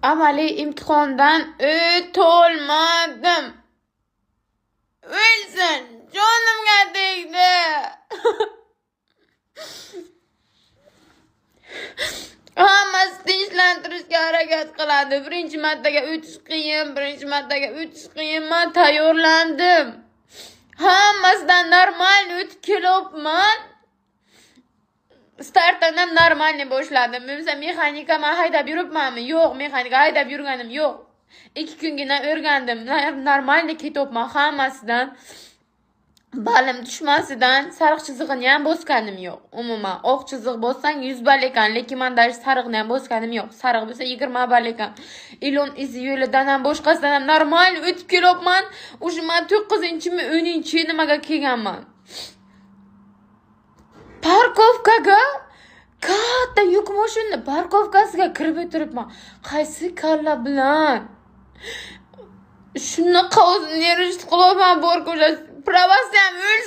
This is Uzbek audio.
Amaliy imtihondan o'tolmadim. O'lsin, jonimga tegdi. Hammasi tinchlantirishga harakat qiladi. Birinchi martaga o'tish qiyin, birinchi martaga o'tish qiyin. Man tayyorlandim. Hammasidan normal o'tib kelyapman. Startdan ham нормальный boshladim. Bo'lmasa mexanika man haydab yuribmanmi? Yo'q, mexanika haydab yurganim yo'q. 2 kungina o'rgandim. Нормальный ketyapman hammasidan. Balim tushmasidan sariq chizig'ini ham bosganim yo'q. Umuman oq chiziq bossang 100 ball ekan, lekin man даже sariqni ham bosganim yo'q. Sariq bo'lsa 20 ball ekan. Ilon izi yo'lidan ham boshqasidan ham normal o'tib kelyapman. Уже man 9-mi 10-chi nimaga kelganman. Parkovkaga katta yuk mashina parkovkasiga kirib o'tiribman. Qaysi kalla bilan? Shunaqa o'zimni nervist qilyapman, borku o'sha pravasi ham o'lsin.